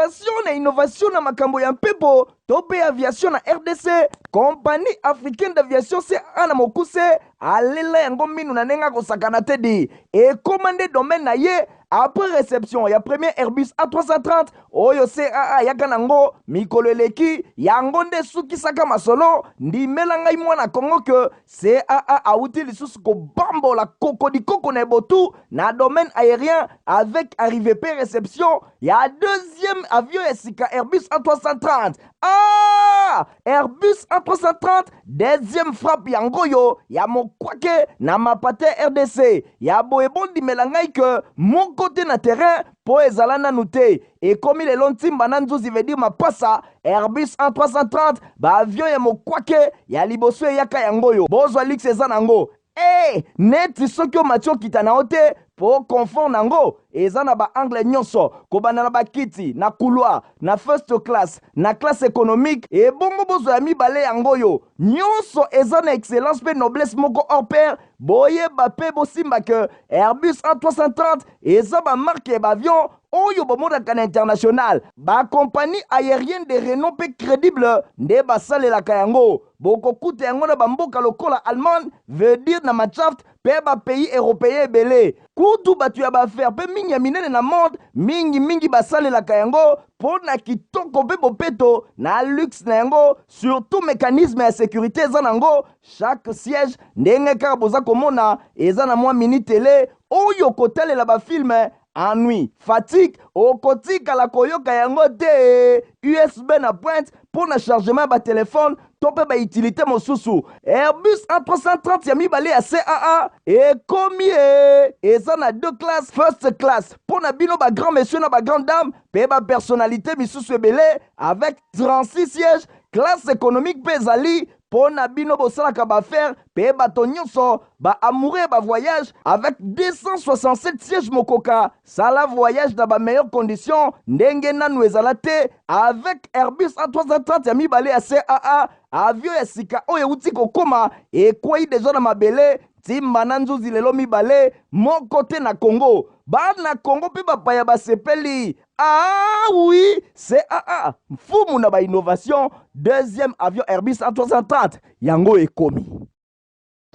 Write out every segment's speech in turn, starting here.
Innovation na innovation na makambo ya mpepo to mpe aviation na rdc, Compagnie africaine d'aviation CAA na mokuse, alela yango minu na ndenge akosakana te di ekoma nde domaine na ye. Après réception ya premier Airbus A330 oyo CAA ayaka nango mikolo eleki, yango nde esukisaka masolo. Ndimela ngai mwana Congo ke CAA awuti lisusu kobambola kokodikoko na ebotu na domaine aérien avec arrivée pe réception ya deuxième avion ya sika Airbus A330. Ah! Airbus A330 deuxième frappe yango oyo ya mokwake na mapate RDC ya boye. Bondimela ngai ke moko te na terrain mpo ezala nanu te. Ekomi lelo ntimba na nzuzi, veut dire mapasa. Airbus A330, baavion ya mokwake ya liboso eyaka yango oyo. Bozwa luxe eza nango e neti soki omati okita na yo te, mpo confort nango eza na baangle nyonso, kobanda na bakiti na couloir, na first class, na classe économique. Ebongo bozwa ya mibale yango oyo, nyonso eza na excellence mpe noblesse moko hors pair. Boyeba mpe bosimba ke Airbus A330 eza bamarque ya baavion oyo bomonaka na international. Bacompagnie aérienne de renom mpe crédible nde basalelaka yango. Bokokuta yango na bamboka lokola Allemagne, veut dire na Mannschaft, mpe bapays européen ebele. Kutu bato ya baaffaire mpe mingi ya minene na monde mingimingi basalelaka yango mpo na kitoko mpe bopeto na luxe na yango, surtout mécanisme ya sécurité eza nango. Chaque siège, ndenge kaka boza komona, eza na mwa mini télé oyo kotalela bafilme. Ennui, fatigue, okotikala koyoka yango te. USB na pointe mpo na chargement ya batelefone to mpe bautilité mosusu. Airbus A330 ya mibale ya CAA ekomi e eza na deux classes: first class mpo na bino bagrand monsieur na bagrand dame mpe bapersonnalité misusu ebele avec 36 sièges. Classe économique mpe ezali mpo na bino bosalaka baaffaire mpe bato nyonso baamoureux ya bavoyage avec 267 sièges. Mokoka sala voyage na bameilleure condition ndenge nanu ezala te avec Airbus A330 ya mibale ya CAA. Avion ya sika oyo euti kokóma, ekwei deja na mabele ntimba na nzuzi lelo mibale moko te na Congo. Bana Congo mpe bapaya basepeli. Ah oui, CAA mfumu na bainnovation, deuxième avion Airbus A330 yango ekomi.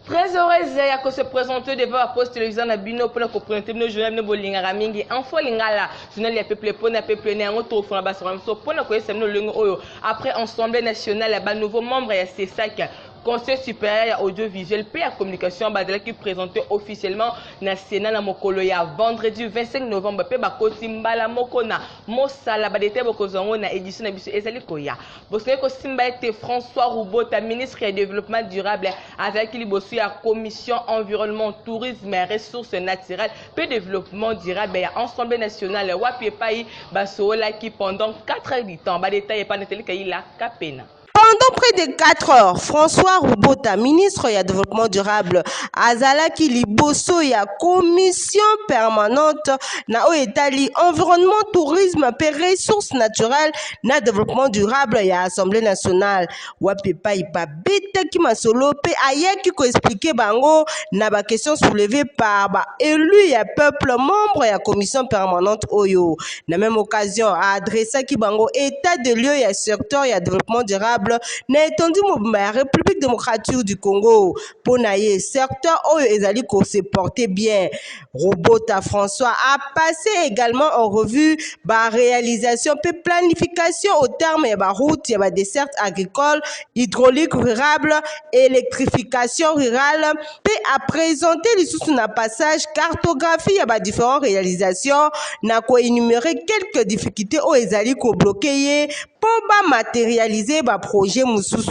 Très heureuse ya ko se présenter devant la poste télévision na bino mpona koprésente bino journal bino bolingaka mingi, Info Lingala, journal ya peuple mpona peuple. Na yango tofona basaka biso mpona koyesa bino lolenge oyo après Assemblée nationale ya banouveau membre ya CSAC, Conseil supérieur ya audiovisuel mpe ya communication, bazalaki présenté officiellement na Sénat na mokolo ya vendredi 25 novembre mpe bakoti mbala moko na mosala. Badétail bokozwa yango na édition na biso ezali koya. Bosengeli kosimba ete François Rubota, ministre ya développement durable, azalaki liboso ya commission environnement, tourisme, ressources naturelles mpe développement durable ya Assemblée nationale, wapi epai basololaki pendant 4 heures du temps. Badétail epai Nathalie Kaila Kapena. Pendant près de 4 heures, François Rubota, ministre ya développement durable, azalaki liboso ya commission permanente na oyo etali environnement, tourisme mpe ressources naturelles na développement durable ya Assemblée nationale, wapi epai babetaki masolo mpe ayaki koexpliquer bango na baquestion soulevée par baélu ya peuple membre ya commission permanente oyo. Na même occasion, aadressaki bango état de lieu ya secteur ya développement durable na étendue mobimba ya République démocratique du Congo. Mpo na ye, secteur oyo ezali kose porter bien. Robota François a passé également en revue baréalisation mpe planification au terme ya baroute, ya badesserte agricole, hydraulique rurale, électrification rurale, mpe aprésente lisusu na passage cartographie ya badifférentes réalisations na koénumérer quelques difficultés oyo ezali kobloquer ye mpo bamatérialiser baprojet mosusu.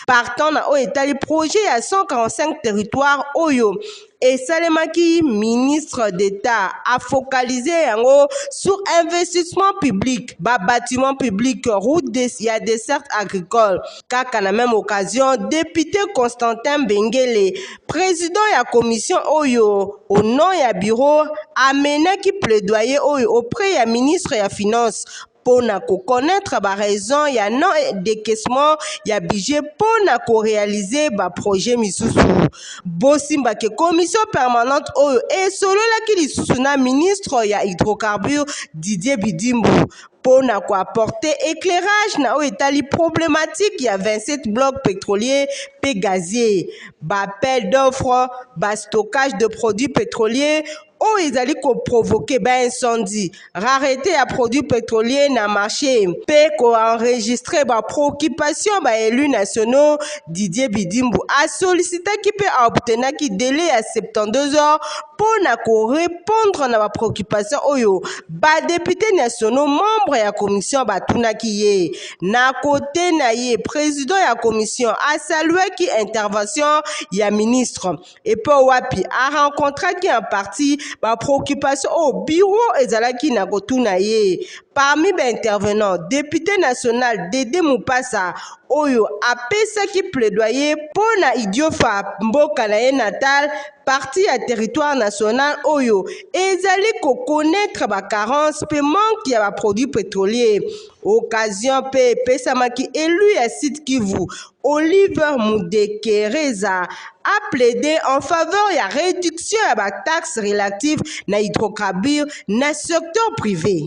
Partant na oyo etali projet ya 145 territoire oyo esalemaki, ministre d'État afocaliser yango sur investissement public, babâtiment public, route ya desserte agricole. Kaka na même occasion, député Constantin Bengele, président ya commission oyo, au nom ya bureau, amenaki plaidoyer oyo auprès ya ministre ya finance mpo na koconnaître baraison ya non décaissement ya budget mpo na koréaliser baprojet misusu. Bosimbake commission permanente oyo esololaki lisusu na ministre ya hydrocarbure Didier Bidimbu. mpo na koapporter éclairage na oyo etali problématique ya 27 blocs pétroliers mpe gazier, baappel d'offres, bastockage de produits pétroliers oyo ezali koprovoquer baincendie, rareté ya produits pétroliers na marché mpe koenregistrer bapréoccupation baélus nationaux. Didier Bidimbu asollicitaki mpe aobtenaki délai ya 72 heures mpo na korépondre na bapréoccupation oyo badéputés nationaux membre ya commission batunaki ye. Na kote na ye, président ya commission asaluaki intervention ya ministre epe wapi arencontraki en partie bapréoccupation oyo bureau ezalaki na kotuna ye. Parmi baintervenant, député national Dede Mupasa oyo apesaki plaidoyer mpo na Idiofa, mboka na ye natal, partie ya territoire national oyo ezali koconnaître bacarence mpe manque ya baproduit pétrolier. Occasion mpe epesamaki élu ya Sud Kivu Olive Mudekereza aplaidé en faveur ya réduction ya bataxe relative na hydrocarbure na secteur privé.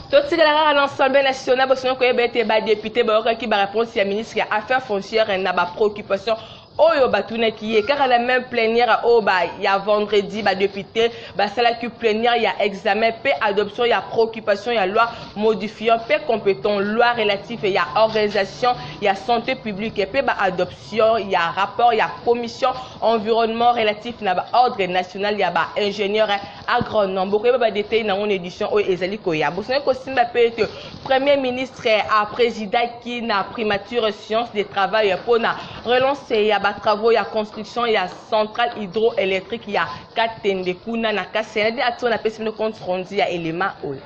Totikala kaka na Assemblée nationale. Bosongi koyeba ete badéputés bayokaki baréponse ya ministre ya Affaires foncière na bapréoccupation oyo batunaki ye. Kaka na même plénière oyo ya vendredi, badéputés basalaki plénière ya examen mpe adoption ya préoccupation ya loi modifiant mpe complétant loi relative ya organisation ya santé publique mpe baadoption ya rapport ya commission environnement relatif na baordre national ya baingénieur agronome. Bokoyeba badétail nango na édition oyo ezali koya. Bosongi kosimba mpe ete Premier ministre aprésidaki na primature séance de travail mpona relance ya batravaux ya construction ya centrale hydroélectrique ya Katende kuna na Kasai. Nadi atio napesi bino compte rendu ya elema oyo.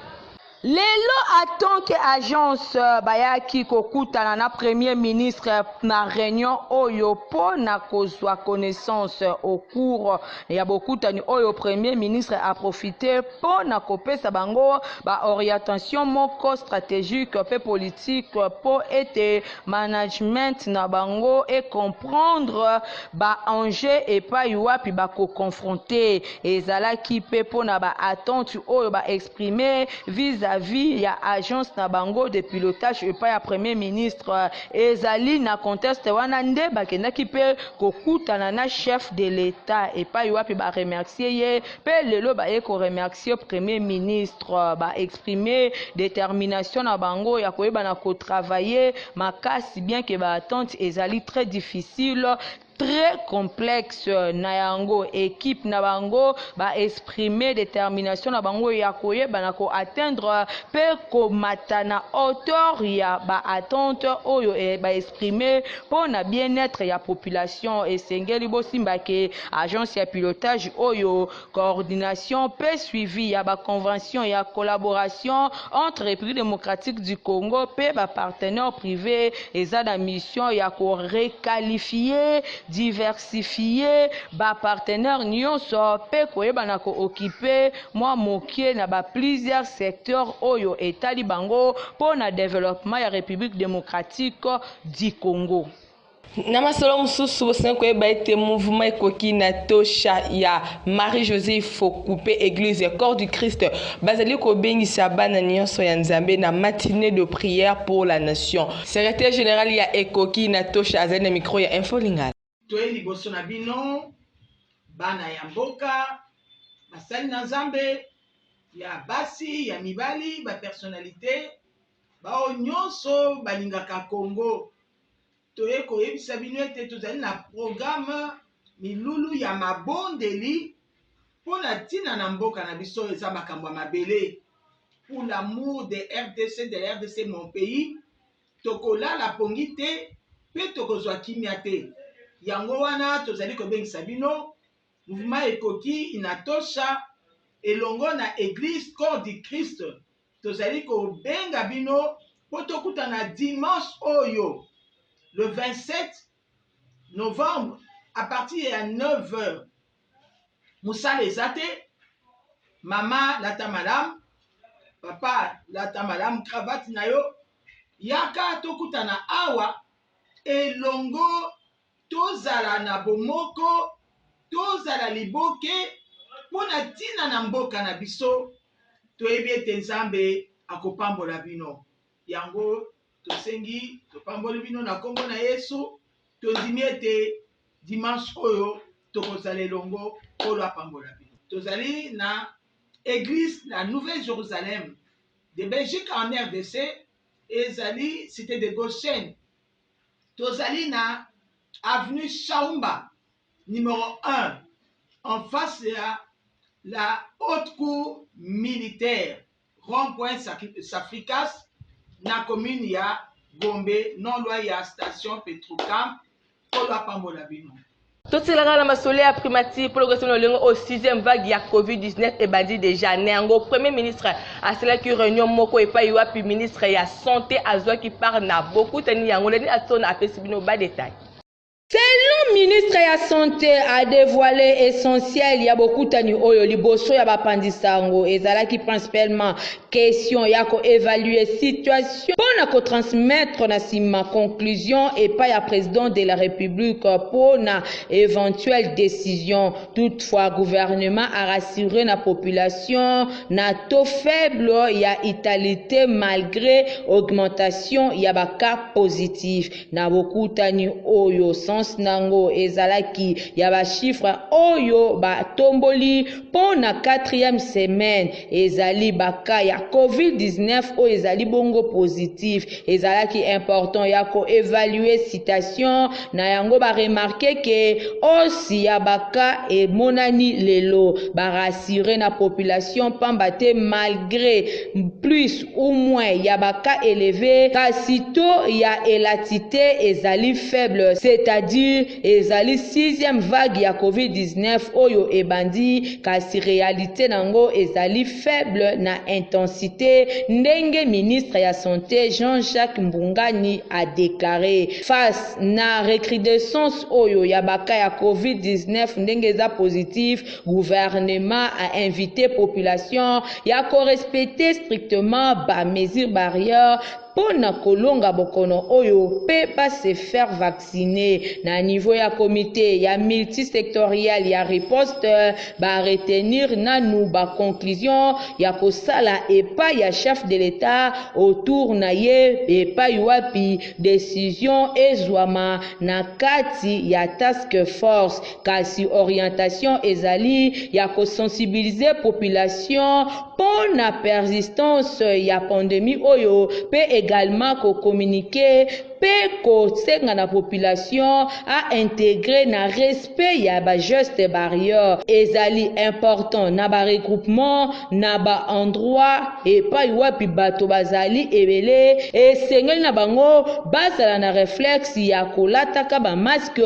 Lelo, atonke agence bayaki kokutana na Premier ministre na réunion oyo mpo na kozwa connaissance. Au cours ya bokutani oyo, Premier ministre aprofite mpo na kopesa bango baorientation moko stratégique mpe politique mpo ete management na bango ecomprendre baenjeu epai wapi bakoconfronter. Ezalaki mpe mpo na baattente oyo baexprime vis-à-vis ya agence na bango de pilotage epai ya Premier ministre. Ezali na contexte wana nde bakendaki mpe kokutana na chef de l'État, epai wapi baremercier ye mpe lelo baye koremercier Premier ministre. Baexprime détermination na bango ya koyeba na kotravailler makasi, bien ke baattente ezali très difficile, très complexe. Na yango, équipe na bango baexprime détermination na bango ya koyeba na koatteindre mpe komata na hauteur ya baattente oyo baexprime mpo na bien-être ya population. Esengeli bosimba ke agence ya pilotage oyo, coordination mpe suivi ya baconvention ya collaboration entre République démocratique du Congo mpe bapartenaire privé, eza na mission ya korequalifier, diversifier bapartenaire nyonso mpe koyeba na kooccuper mwa moke na baplusieurs secteur oyo etali bango mpo na développement ya République démocratique du Congo. Na masolo mosusu, bosengi koyeba ete mouvement Ekoki Inatosha ya Marie José Ifoku mpe église Corps du Christ bazali kobengisa bana nyonso ya Nzambe na matinée de prière pour la nation. Secrétaire général ya Ekoki Inatosha azali na micro ya Info Lingala. Toye liboso na bino, bana ya mboka, basali na Nzambe ya basi, ya mibali, bapersonnalité bao nyonso balingaka Congo. Toye koyebisa bino ete tozali na programme milulu ya mabondeli mpo na ntina na mboka na biso. Eza makambo ya mabele, pour l'amour de RDC, de la RDC mon pays. Tokolala pongi te mpe tokozwa kimia te. Yango wana tozali kobengisa bino, mouvement Ekoki Inatosha elongo na église Corps du Christ. Tozali kobenga bino mpo tokutana dimanche oyo, le 27 novembre, à partir ya 9 heures. Mosala eza te. Mama, lata malamu. Papa, lata malamu cravate na yo. Yaka tokutana awa elongo, tozala na bomoko, tozala liboke mpo na ntina na mboka na biso. Toyebi ete Nzambe. akopambola bino. Yango tosengi, topamboli bino na nkombo na Yesu. Tondimi ete dimanche oyo tokozala elongo. Nkolo apambola bino. Tozali na Eglise la Nouvelle Jérusalem de Belgique en RDC, ezali cité de Goshen. Tozali na avenue Shaumba numéro 1, en face ya la haute cour militaire, rond-point Safricas, na commune ya Gombe, non loin ya station Petrocam. Nkolo apambola bino. Totikalaka na masolo ya primature mpo lokola na lolenge oyo sixième vague ya COVID-19 ebandi deja. Na yango, premier ministre asalaki réunion moko epai wapi ministre ya santé azwaki part na bokutani yango. Leni Atsona apesi bino badetail. Selon ministre ya santé, a dévoilé essentiel ya bokutani oyo liboso ya bapanzi sango. Ezalaki principalement question ya koévaluer situation mpo na kotransmettre na nsima conclusion epai ya président de la République mpo na éventuelle décision. Toutefois, gouvernement a rassuré na population na taux faible ya létalité malgré augmentation ya bacas positif. Na bokutani oyo, sens nango ezalaki ya bachiffre oyo batomboli mpo na quatrième semaine, ezali bacas ya COVID-19 oyo ezali bongo positif. Ezalaki important ya koévaluer situation. Na yango, baremarquer ke hausse ya bacas emonani lelo. Barassurer na population, pamba te malgré plus ou moins ya bacas élevé, kasi taux ya létalité ezali faible, c'est-à-dire ezali sixième vague ya COVID-19 oyo ebandi, kasi réalité nango ezali faible na intensité, ndenge ministre ya santé Jean-Jacques Mbungani a déclaré. Face na recrudescence oyo ya bacas ya COVID-19 ndenge eza positif, gouvernement a invité population ya korespecter strictement bamesure barrière mpo na kolonga bokono oyo mpe base faire vacciner. Na niveau ya comité ya multisectoriel ya riposte, baretenir nanu baconclusion ya kosala epai ya chef de l'État autour na ye, epai wapi décision ezwama na kati ya task force. Kasi orientation ezali ya kosensibiliser population mpo na persistance ya pandémie oyo, mpe également kocommuniquer mpe kosenga na population aintégrer na respect ya bageste barrière. Ezali important na baregroupement, na baendroit epai wapi bato bazali ebele, esengeli na bango bazala na réflexe ya kolataka bamasque,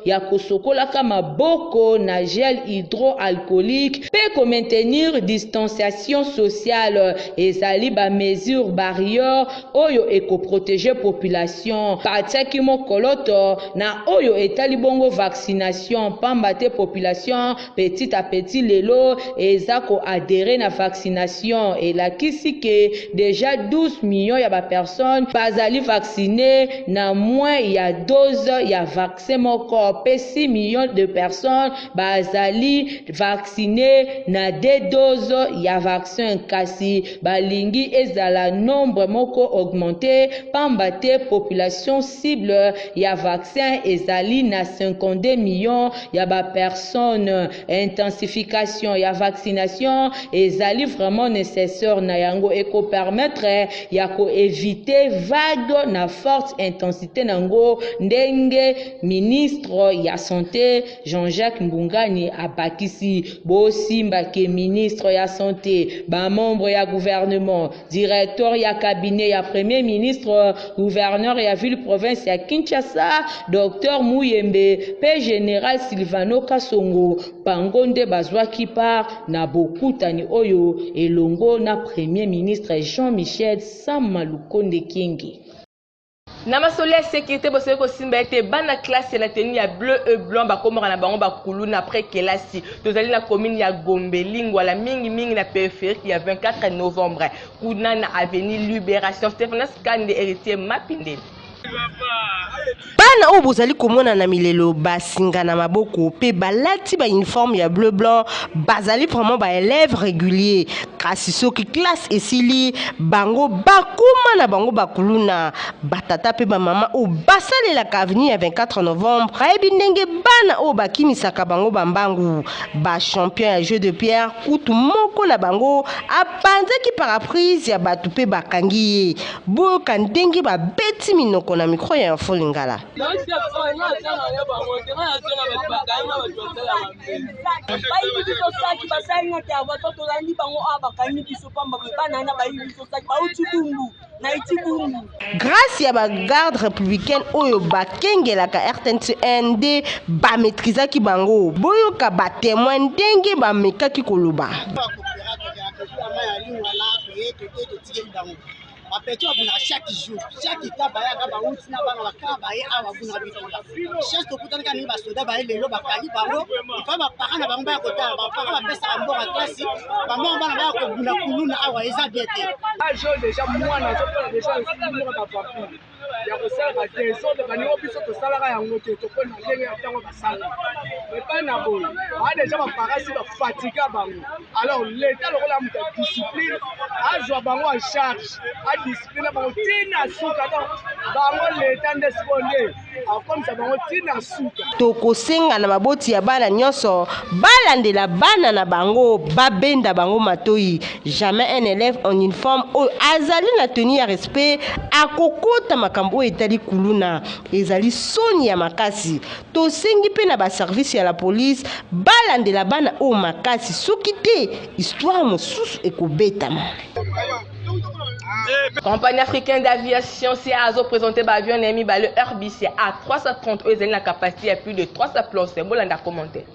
ya kosokolaka maboko na gel hydroalcoolique mpe komaintenir distanciation sociale. Ezali bamesure barrière oyo ekoprotéger population. Batiaki mokoloto na oyo etali bongo vaccination, pamba te population petit à petit lelo eza koadhérer na vaccination. Elakisi ke déjà 12 millions ya bapersone bazali vacciné na moins ya dose ya vaccin moko, mpe 6 millions de personnes bazali vacciné na deux doses ya vaccin. Kasi balingi ezala nombre moko augmenté, pamba te population cible ya vaccin ezali na 52 millions ya bapersone. Intensification ya vaccination ezali vraiment nécessaire. Na yango, ekopermettre ya koéviter vague na forte intensité nango, ndenge ministre ya santé Jean-Jacques Mbungani abakisi. Bosimbake ministre ya santé, bamembre ya gouvernement, directeur ya cabinet ya premier ministre, gouverneur ya ville province ya Kinshasa Dr Muyembe mpe général Silvano Kasongo, bango nde bazwaki part na bokutani oyo elongo na premier ministre Jean-Michel Sama Lukonde Kyenge. Na masolo ya sécurité, bosali kosimba ete bana classe na tenue ya bleu et blanc bakomaka na bango bakuluna après kelasi. Tozali na commune ya Gombe Lingwala, mingimingi na périphérique ya 24 Novembre, kuna na avenue Libération. Stéphanas Kande, Héritier Mapindeli. Bana oyo bozali komona na milelo basinga na maboko pe balati ba uniforme ya bleu blanc bazali vraiment ba elèves réguliers kasi soki classe esili bango bakoma na bango bakuluna batata pe bamama oyo basalelaka avenue ya 24 novembre bayebi ndenge bana oyo bakimisaka bango bambangu ba champion ya jeu de pierre kutu moko na bango apanzaki paraprise ya bato pe bakangi ye Boyoka ndenge babeti minoko na micro ya Info Lingala. Bayibi biso saki basali na intervention tolandi bango awa bakangi biso pamba bana wana bayibi biso saki bauti bumbu na iti bumbu. Grace ya ba garde republicaine oyo bakengelaka RTNC nde ba maitrisaki bango. Boyoka ba temoins ndenge bamekaki koloba. Bapeti babunaka chaque jour, chaque ta bayaka bauti na bana bakaka baye awa babunaka bitola chaque tokutani kaka ndenge basoda baye lelo bakangi bango ifa baparent na bango baya kotala baparent bapesaka mbongo ya klasi bambongo bana baya kobunda kuluna awa eza bien te. Age oyo deja mwana azokola deja moko bavampire ya kosala ba desordre baningo biso tosalaka yango te tokoli na ndenge ya ntango basala epai na boye baa deja baparasi bafatiga bango alors leta lokola moto ya discipline azwa bango en charge adiscipline bango ntina suka donc bango leta nde sikoyo nde akomisa bango ntina suka. Tokosenga na baboti ya bana nyonso balandela bana na bango, babenda bango matoyi. Jamais un elève en uniforme oyo azali na tenue ya respect akokota makambo oyo etali kuluna. Ezali soni ya makasi. Tosengi mpe na ba services ya la police balandela bana oyo makasi, soki te histoire mosusu ekobetama. Compagnie africaine d'aviation CA azo présenter ba avion na ye mibale Airbus A330 oyo ezali na capacité ya plus de 300 places. Bolanda commentaire.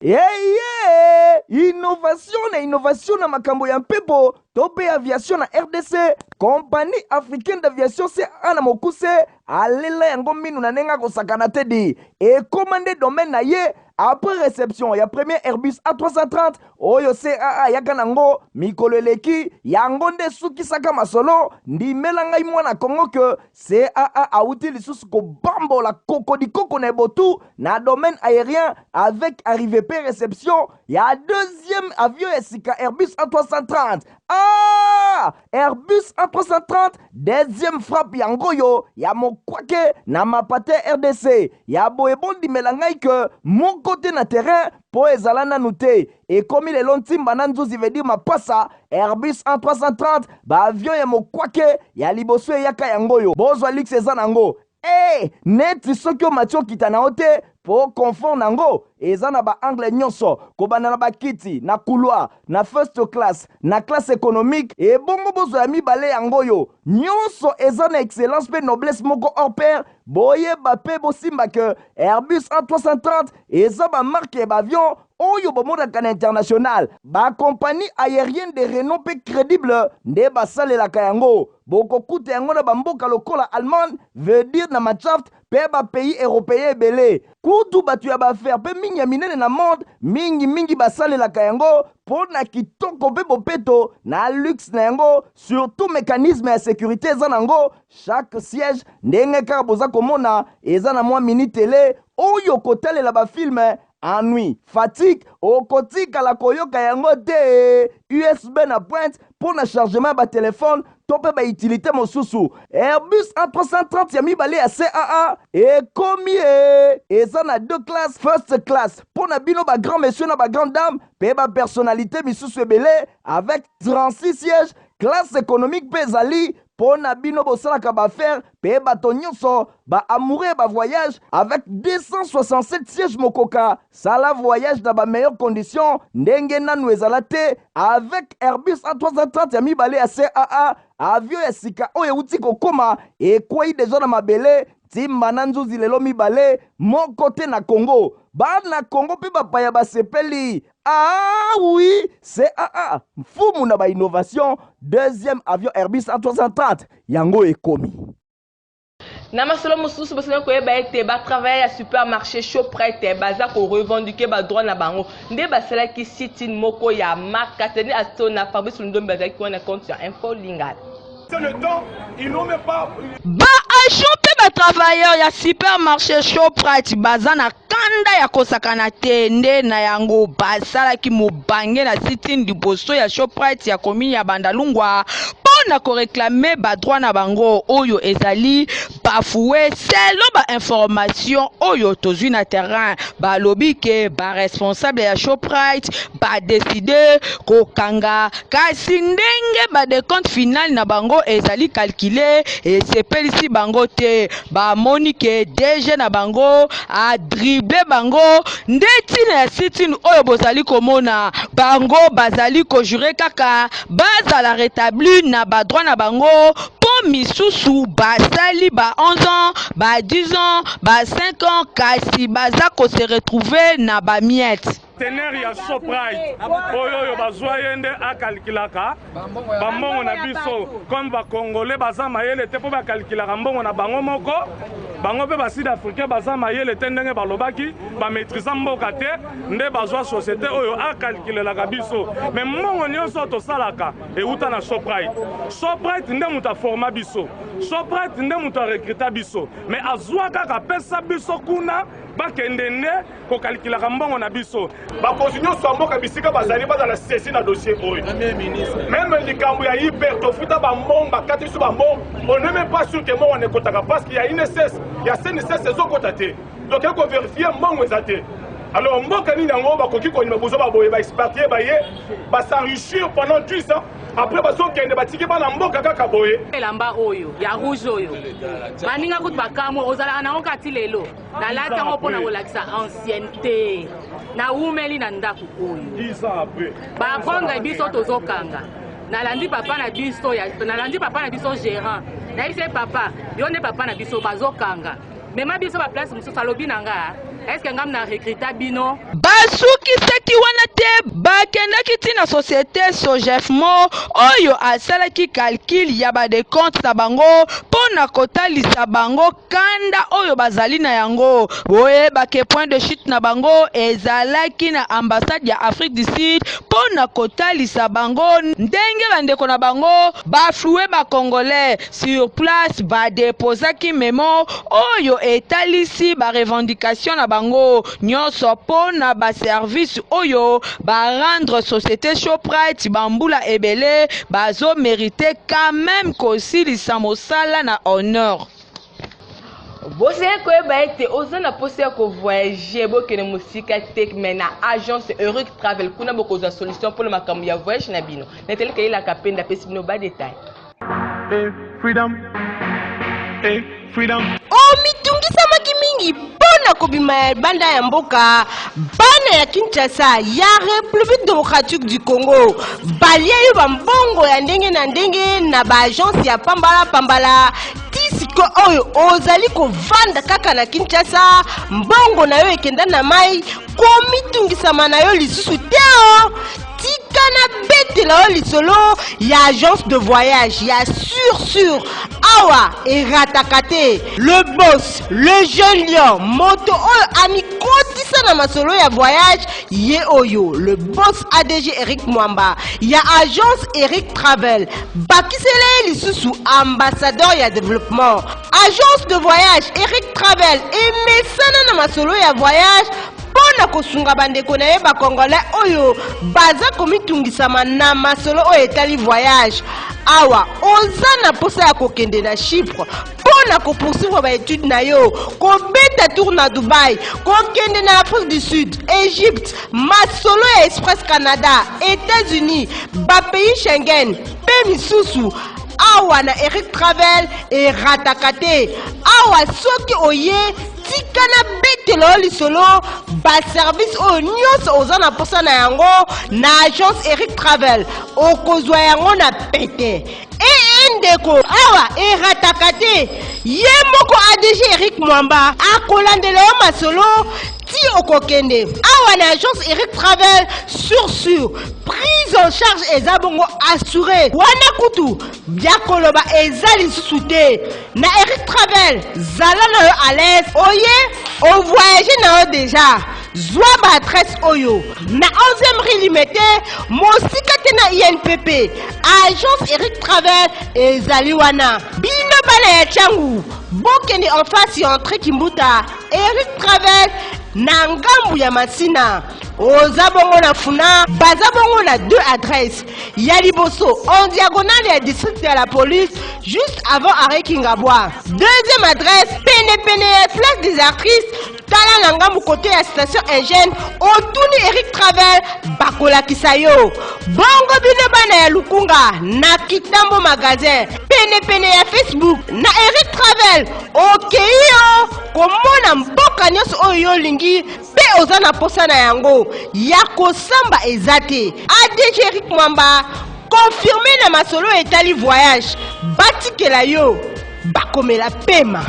Eye! Innovation na innovation na makambo ya mpepo to mpe aviation na rdc, Compagnie africaine d'aviation CAA na mokuse alela yango minu na ndenge akosakana te di ekoma nde domaine na ye après reception ya premier Airbus A330 oyo CAA ayaka nango mikolo eleki, yango nde esukisaka masolo. Ndimela ngai mwana Congo que CAA awuti lisusu kobambola kokodikoko na ebotu na domaine aérien avec arrivée pe reception ya deuxième avion ya sika Airbus A330. Ah! Airbus A330 deuxième frappe yango oyo ya mokwake na mapate RDC ya boye bondimela ngai que moko te na terrain po ezala nanu te ekomi lelo ntimba na nzuzi veut dire mapasa Airbus A330 ba avion ya mokwake ya liboso eyaka yango oyo bozwa luxe eza nango eh neti soki omati okita na yo te po confort nango eza na ba angle nyonso kobanda na bakiti na couloir na first class na classe économique ebongo bozwa ya mibale yango oyo nyonso eza na excellence pe noblesse moko hors pair boyeba pe bosimba que Airbus A330 eza ba marque ya ba avion oyo bomonaka na international ba compagnie aérienne de renom pe credible nde basalelaka yango bokokuta yango na bamboka lokola Allemagne veut dire na Mannschaft pe ba pays européen ebele kutu bato ya baaffaire pe mingi ya minene na monde mingi mingi basalelaka yango mpo na kitoko mpe bopeto na luxe na yango surtout mécanisme ya sécurité eza nango chaque siège ndenge kaka boza komona eza na mwa mini tele oyo kotalela bafilme ennui fatigue okotikala koyoka yango te usb na pointe mpo na chargement ya batelefone to mpe bautilité mosusu airbus a330 ya mibale ya caa ekomi e eza na deux classes first class mpo na bino bagrand monsieur na bagrand dame mpe bapersonnalité misusu ebele avec 36 sièges classe économique mpe ezali mpo na bino bosalaka baaffaire mpe bato nyonso ba amoureux ya bavoyage avec 267 sièges mokoka sala voyage na bameilleure condition ndenge nanu ezala te avec Airbus A330 ya mibale ya CAA avion ya sika oyo euti kokoma ekwei deja na mabele ntimba na nzuzi lelo mibale moko te na Congo bana Congo mpe bapaya basepeli Ah oui, CAA, mfumu na ba innovation, deuxième avion Airbus A330, yango ekomi. Na masolo mosusu bosengeli koyeba ete batravailleur ya supermarché Shoprite baza korevendiquer badroit na bango nde basalaki sit-in moko ya makasi nde Asona Fabrice Lundombe azalaki wana compte ya Info Lingala. Ba agent mpe Batravailleur ya supermarché Shoprite baza na kanda ya kosakana te, nde na yango basalaki mobange na sit-in liboso ya Shoprite ya commune ya Bandalungwa mpo na koreklame ba droit na bango oyo ezali bafoue. Selon ba information oyo tozwi na terrain, balobi ke ba responsable ya Shoprite ba decide kokanga, kasi ndenge ba decompte final na bango ezali calcule esepelisi bango te. Bamoni ke DG na bango a dribble bango, nde ntina ya sit-in oyo bozali komona. Bango bazali ko jure kaka bazala retabli na ba droit na bango, mpo misusu basali ba 11 ans, ba 10 ans, ba 5 ans, kasi baza ko se retrouver na ba miettes. Teneur ya Shoprite oyo oyo bazwa ye nde akalkilaka bambongo na biso comme bacongolais baza mayele te mpo bakalkilaka mbongo na bango moko. Bango mpe basud africain baza mayele te, ndenge balobaki bamaîtrisa mboka te, nde bazwa société oyo akalkulelaka biso. Me mbongo nyonso tosalaka euta na Shoprite. Shoprite nde moto aforma biso, Shoprite nde moto arekrita biso, me azwa kaka apesa biso kuna bakende nde kokalkulaka mbongo na biso. Bakonzi nyonso ya mboka bisika bazali bazala sesi na dossier oyo. Meme likambo ya hyper tofuta bambongo, bakati biso bambongo, on n'est même pas sûr que mbongo wana ekotaka parce que ya INSS ya CNSS ezokota te, donc eko verifier mbongo eza te. Alors mboka nini yango bakoki kondima bozo baboye baexpatrie baye bas'enrichir pendant 10 ans, après bazokende batiki bana mboka kaka boye? Elamba oyo ya rouge oyo baninga kutu bakamwe, ozalaka nango kati lelo. Nalati yango mpo na kolakisa ancienneté, nawumeli na ndako oyo baprendre biso tozokanga. Nalandi papa na biso, nalandi papa na biso gérant, nayebisi ye: "Papa, yo nde papa na biso, bazokanga, mema biso baplace mosusu." Alobi na nga: "Est-ce ngam na recruta bino?" Basukisaki wana te, bakendaki ntina société Sogefmo oyo asalaki calcul ya badecompte na bango mpo na kotalisa bango kanda oyo bazali na yango. Boyebake point de chute na bango ezalaki na ambassade ya Afrique du Sud mpo na kotalisa bango ndenge bandeko na bango baflouer bacongolais. Sur place badepozaki memo oyo etalisi barevendication na bango nyonso mpo na baservice oyo barendre société Shoprite bambula ebele. Bazomérite quand même kosilisa mosala na honneur. Bozali koyeba ete oza na mposa ya kovoyage, bokende mosika te, me na agence Eric Travel, kuna bokozwa solution mpona makambo ya voyage na bino. Neteleka yelaka mpe ndapesi bino badetail. Hey, freedom. Hey, freedom. Omitungisamaki mingi mpo na kobima ya banda ya mboka. Bana ya Kinshasa, ya République démocratique du Congo, balia yo bambongo ya ndenge na ndenge na baagence ya pambala-pambala. Ti siko oyo ozali kovanda kaka na Kinshasa, mbongo na yo ekenda na mai. Komitungisama na yo lisusu te o. Tika nabetela yo lisolo ya agence de voyage ya sur sur awa erataka te. Le boss, le jeune lion, moto oyo amikotisa na masolo ya voyage, ye oyo le boss ADG Eric Mwamba ya agence Eric Travel. Bakisela ye lisusu ambassadeur ya développement. Agence de voyage Eric Travel emesana na masolo ya voyage mpo na kosunga bandeko na ye bacongolais oyo baza komitungisama na masolo oyo etali voyage. Awa oza na mposa ya kokende na Chypre mpo na kopoursuivre baétude na yo, kobeta tour na Dubai, kokende na Afrique du Sud, Égypte, masolo ya Express Canada, États-Unis, bapays Schengen mpe misusu, awa na Eric Travel erataka te. Awa soki oye, tika na betela yo lisolo. Baservice oyo nyonso oza na mposa na yango na agence Eric Travel, okozwa yango na pete. Ee ndeko, awa erataka te. Ye moko ADG Eric Mwamba akolandela yo masolo ti okokende. Awa na agence Eric Travel, sur sur prise en charge eza bongo assuré. Wana kutu ya koloba eza lisusu te. Na Eric Travel, zala na yo à l'aise. Oye ovoyage na yo déjà, zwa baadresse oyo: na 11e rue Limete, mosika te na INPP. Agence Eric Travel ezali wana. Bino bana ya Tshangu. Bokende en face ya entrée Kimbuta, Eric Travel na ngambu ya Masina. Oza bongo na Funa, baza bongo na deux adresses. Ya liboso en diagonale ya district ya la police juste avant arrêt Kingabwa. Deuxième adresse pene pene ya place des artistes tala na ngambu kote ya station Engine otuni Eric Travel bakolakisa yo. Bongo bino bana ya Lukunga na Kitambo magasin pene pene ya Facebook na Eric Travel okei yo komona mboka nyonso oyo yo olingi mpe oza na mposa na yango ya kosamba eza te. ADG Eric Mwamba confirme na masolo etali voyage batikela yo bakomela pema.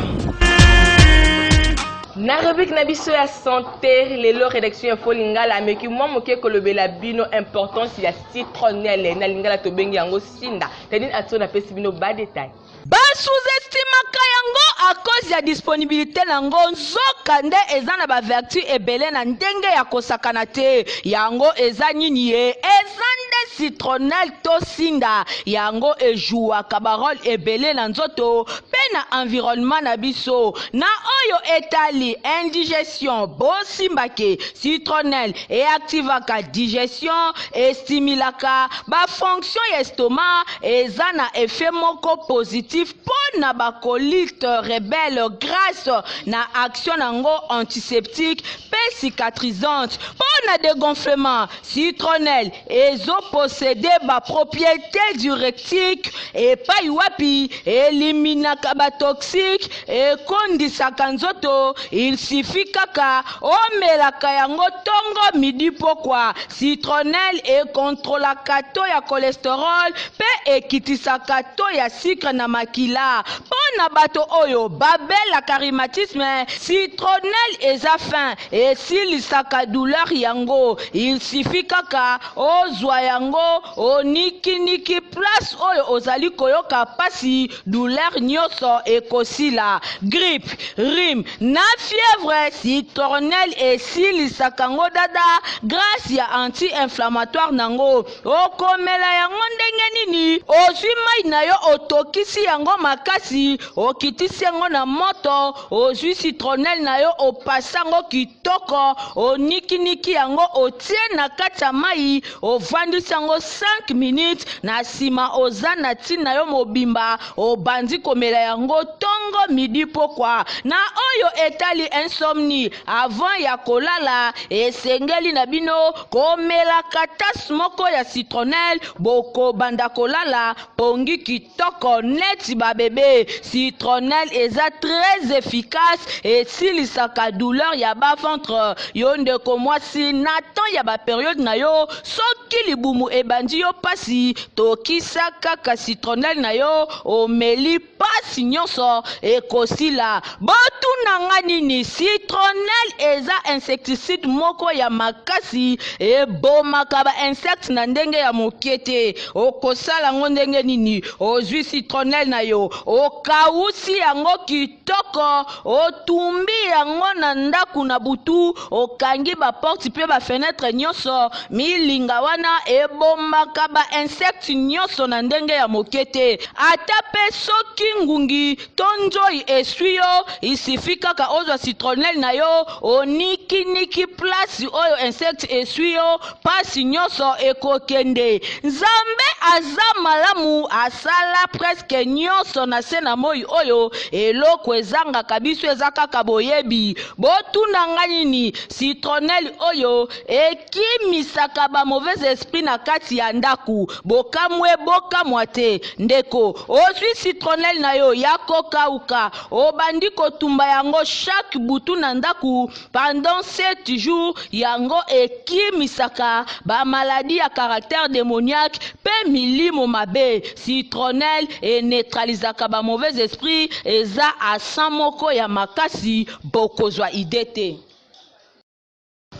Na rubrique na biso ya santé lelo rédaction ya Info Lingala ameki mwa moke kolobela bino importance ya citronelle na lingala tobengi yango sinda. Tadine Atso napesi bino ba détails. Ba sous-estimaka yango à cause ya disponibilite na ngo nzoka nde eza na ba vertus ebele na ndenge ya kosakana te. Yango eza nini ye? Eza nde citronnelle to sinda. Yango e jouaka ba role ebele na nzoto pe na environnement na biso. Na oyo etali indigestion, bosimba ke citronnelle e activaka digestion, e stimulaka ba fonctions ya estomac, Eza na effet moko positif po na ba colite rebelle grace na action na ngo antiseptique pe cicatrisante. Po na degonflement, citronnelle ezo posseder ba proprietes diuretique epayi wapi eliminaka ba toxiques, ekondisaka nzoto, il suffit kaka omelaka yango tongo, midi, pokwa. Citronnelle e controlaka taux ya cholesterol pe ekitisaka taux ya sucre na makila. Po na bato oyo babelaka rhumatisme, citronnelle eza fin, esilisaka douleur yango. Il suffit kaka ozua yango onikiniki place oyo ozali koyoka pasi, douleur nioso ekosila. Grippe, rhume na fièvre, citronnelle esilisaka ngo dada grace ya anti inflammatoire nango. Okomela yango ndenge nini? Ozwi mayi na yo otokisi yango makasi, okitisi yango na moto, ozwi citronnelle na yo opasa yango kitoko, onikiniki yango otie na kati ya mayi, ovandisi yango 5 minutes, na sima oza na ti na yo mobimba obandi komela yango tongo midi pokwa. Na oyo etali insomnie, avant ya kolala esengeli na bino komelaka tasse moko ya citronnelle, bokobanda kolala pongi kitoko neti ba bebe. Citronnelle eza très efficace, esilisaka douleur ya bas ventre. Yo ndeko mwasi na temps ya ba periode na yo soki libumu ebandi yo pasi, tokisa kaka citronnelle na yo omeli pasi nionso ekosila. Botuna nga nini? Citronnelle eza insecticide moko ya makasi ebomaka ba insectes na ndenge ya moke te. Okosala ngo ndenge nini? Ozwi citronnelle na yo, okawusi yango kitoko, otumbi yango na ndaku na butu, okangi ba portes pe ba fenetres nionso, milinga wana ebomaka ba insectes nionso na ndenge ya moke te. Ata pe soki ngungi to nzoyi eswi yo, il suffit kaka ozwa citronnelle na yo, oniki niki place oyo insecte eswi yo, pasi nionso ekokende. Nzambe aza malamu, asala presque nionso na se na moyi oyo, eloko ezangaka biso eza kaka boyebi. Botuna nga nini? Citronnelle oyo ekimisaka ba mauvais esprit na kati ya ndaku. Bokamwe bokamwa te ndeko. Ozwi citronnelle na yo ya kokawuka, obandi kotumba yango chaque butu na ndaku pendant 7 jours, yango ekimisaka ba maladies ya caractère demoniaque pe milimo mabe. Citronnelle e neutralisaka ba mauvais esprits, eza accent moko ya makasi bokozwa idee te.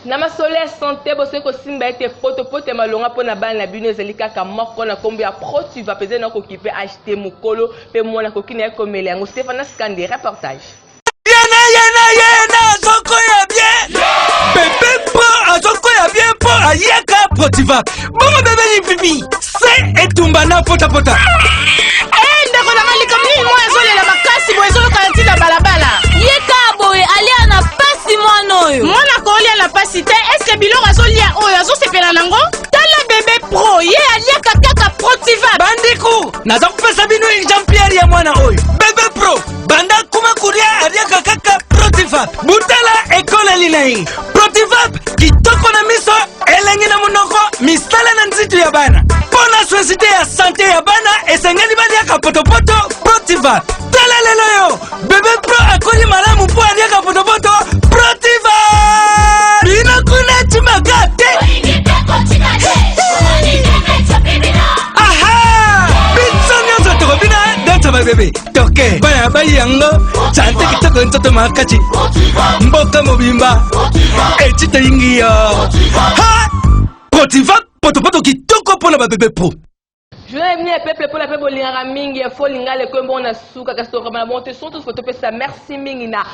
Na masolo ya sante, bosengeli kosimba ete potopoto ya malonga mpo na bana na bino ezali kaka moko na nkombo ya Protiva mpenza na kokipe age te mokolo mpe mwana akoki na ye komela yango. Stephana Skande, reportage. Yena yena yena azokoya bien bebe mpo azokoya bien mpo ayaka protiva bongo bebe lipipi se etumba na potapota Eh, ndeko na ngai likambo nini mwa ezolela makasi boye ezolokana ntina. Naza kopesa bino exemplaire ya mwana oyo bebe pro banda kuma kolia aliaka kaka Protivap. Butala ekoleli na ye Protivap kitoko na miso, elengi na monoko, misala na nzitu ya bana. Mpo na société ya sante ya bana esengeli baliaka potopoto Protivap. Tala lelo yo bebe pro akoli malamu mpo aliaka potopoto Protivap. Bino kuna timaka te. Aha! Biso nyonso tokobina dansa babebe toke bana bayi yango sante kitoko nzoto makasi mboka mobimba eti toyingi yo ha Protiva potopoto kitoko mpo na babebe pro. Journal bino ya peuple mpo na mpe bolingaka mingi ya fo lingala ekomi bongo na suka, kasi tokokamba na bongo te sonto fo topesa merci mingi na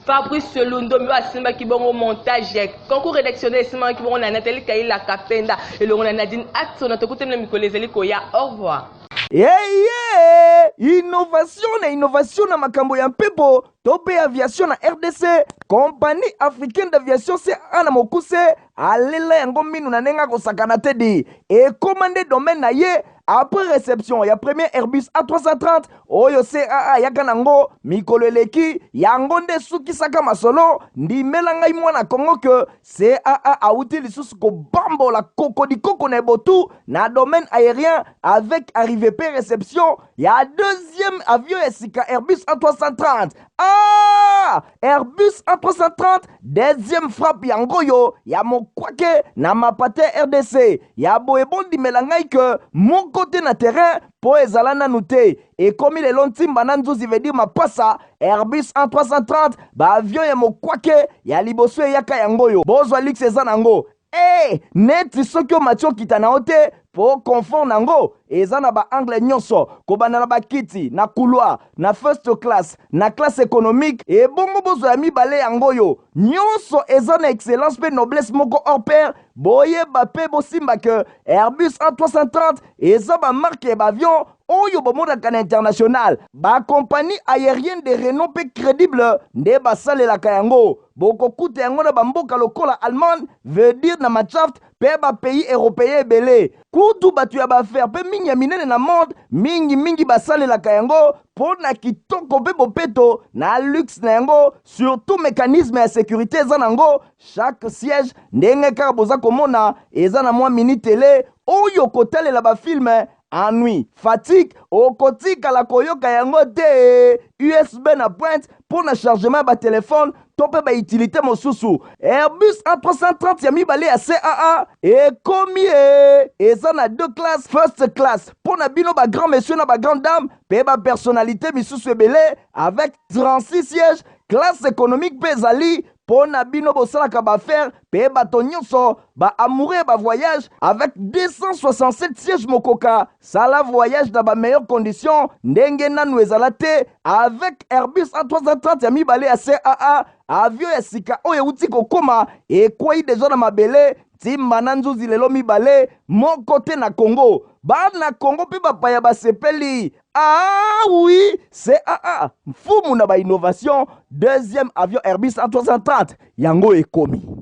Fabrice Lundombi oyo asimbaki bongo montage ya concours rédactionnel esimbaki bongo na Nathalie Kaila Kapenda elongo na Nadine Atsona. Tokutani na mikolo ezali koya. Au revoir. Eye! Innovation na innovation na makambo ya mpepo to mpe aviation na rdc, Compagnie africaine d'aviation CAA na mokuse alela yango minu na ndenge akosakana te di ekoma nde domaine na ye après reception ya premier Airbus A330 oyo CAA ayaka nango mikolo eleki. Yango nde esukisaka masolo. Ndimela ngai mwana Congo ke CAA awuti lisusu kobambola kokodikoko na ebotu na domaine aérien avec arrivée pe reception ya deuxième avion ya sika Airbus A330. Ah! Airbus A330 deuxième frappe yango oyo ya mokwake na mapate RDC ya boye. Bondimela ngai ke moko te na terrain mpo ezala nanu te. Ekomi lelo ntimba na nzuzi, veut dire mapasa. Airbus A330, baavion ya mokwake ya liboso eyaka yango oyo. Bozwa luxe eza nango e neti soki omati okita na yo te mpo confort nango eza na baangle nyonso, kobanda na bakiti na couloir, na first class, na classe économique. Ebongo bozwa ya mibale yango oyo, nyonso eza na excellence mpe noblesse moko hors pair. Boyeba mpe bosimba ke Airbus A330 eza bamarque ya baavion oyo bomonaka na international. Bakompagnie aérienne de renom mpe crédible nde basalelaka yango. Bokokuta yango na bamboka lokola Allemagne, veut dire na Mannschaft, mpe bapays européen ebele. Kutu bato ya baaffaire mpe mingi ya minene na monde mingimingi basalelaka yango mpo na kitoko mpe bopeto na luxe na yango, surtout mécanisme ya sécurité eza nango. Chaque siège, ndenge kaka boza komona, eza na mwa mini tele oyo kotalela bafilme. Ennui, fatigue okotikala koyoka yango te. USB na pointe mpo na chargement ya batelefone to mpe bautilité mosusu. Airbus A330 ya mibale ya CAA ekomi e eza na deux classes: first class mpo na bino bagrand monsieur na bagrand dame mpe bapersonnalité misusu ebele avec 36 sièges. Classe économique mpe ezali mpo na bino bosalaka baaffaire mpe bato nyonso baamoureux ya bavoyage avec 267 sièges. Mokoka sala voyage na bameilleure condition ndenge nanu ezala te avec Airbus A330 ya mibale ya CAA. Avion ya sika oyo euti kokóma, ekwei deja na mabele ntimba na nzuzi lelo mibale moko te na Congo. Bana Congo mpe bapaya basepeli. Ah oui, CAA mfumu na bainnovation, deuxième avion Airbus A330 yango ekomi.